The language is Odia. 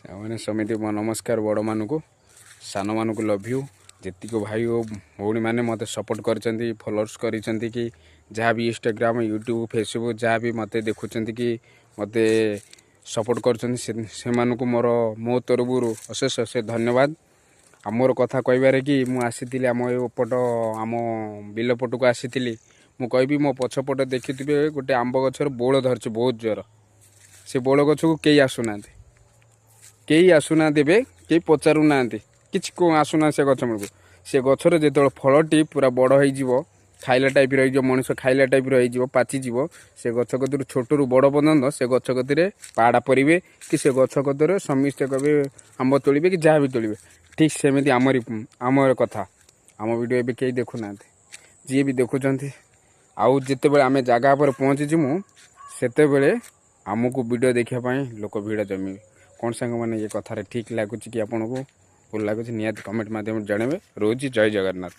ସାଙ୍ଗମାନେ, ସେମିତି ମୋ ନମସ୍କାର ବଡ଼ମାନଙ୍କୁ, ସାନମାନଙ୍କୁ ଲଭ୍ you. ଯେତିକି ଭାଇ ଓ ଭଉଣୀମାନେ ମୋତେ ସପୋର୍ଟ କରିଛନ୍ତି, ଫଲୋଅର୍ସ କରିଛନ୍ତି କି ଯାହା ବି ଇନଷ୍ଟାଗ୍ରାମ, ୟୁଟ୍ୟୁବ୍, ଫେସବୁକ୍ ଯାହା ବି ମୋତେ ଦେଖୁଛନ୍ତି କି ମୋତେ ସପୋର୍ଟ କରୁଛନ୍ତି, ସେମାନଙ୍କୁ ମୋର ମୋ ତରଫରୁ ଅଶେଷ ଅଶେଷ ଧନ୍ୟବାଦ। ଆଉ ମୋର କଥା କହିବାରେ କି ମୁଁ ଆସିଥିଲି ଆମ ଏପଟ, ଆମ ବିଲ ପଟକୁ ଆସିଥିଲି। ମୁଁ କହିବି, ମୋ ପଛପଟ ଦେଖିଥିବେ, ଗୋଟେ ଆମ୍ବ ଗଛର ବୋଳ ଧରିଛି ବହୁତ ଜୋର। ସେ ବୋଳ ଗଛକୁ କେହି ଆସୁନାହାନ୍ତି, କେହି ଆସୁନାହାନ୍ତି ଏବେ, କେହି ପଚାରୁନାହାନ୍ତି କିଛି, ଆସୁନାହାନ୍ତି ସେ ଗଛ ମୂଳକୁ। ସେ ଗଛରେ ଯେତେବେଳେ ଫଳଟି ପୁରା ବଡ଼ ହେଇଯିବ, ଖାଇଲା ଟାଇପ୍ର ହେଇଯିବ, ମଣିଷ ଖାଇଲା ଟାଇପ୍ର ହେଇଯିବ, ପାଚିଯିବ, ସେ ଗଛ କତିରୁ ଛୋଟରୁ ବଡ଼ ପର୍ଯ୍ୟନ୍ତ ସେ ଗଛ କତିରେ ପାହାଡ଼ା ପରିବେ କି ସେ ଗଛ କତିରେ ସମସ୍ତେ କହିବେ ଆମ୍ବ ତୋଳିବେ କି ଯାହା ବି ତୋଳିବେ। ଠିକ୍ ସେମିତି ଆମରି ଆମର କଥା, ଆମ ଭିଡ଼ିଓ ଏବେ କେହି ଦେଖୁନାହାନ୍ତି। ଯିଏ ବି ଦେଖୁଛନ୍ତି, ଆଉ ଯେତେବେଳେ ଆମେ ଜାଗା ଉପରେ ପହଞ୍ଚିଯିମୁ, ସେତେବେଳେ ଆମକୁ ଭିଡ଼ିଓ ଦେଖିବା ପାଇଁ ଲୋକ ଭିଡ଼ ଜମିବେ। କ'ଣ ସାଙ୍ଗମାନେ, ଏ କଥାରେ ଠିକ୍ ଲାଗୁଛି କି ଆପଣଙ୍କୁ ଭୁଲ ଲାଗୁଛି? ନିହାତି କମେଣ୍ଟ ମାଧ୍ୟମରେ ଜଣାଇବେ। ରହୁଛି, ଜୟ ଜଗନ୍ନାଥ।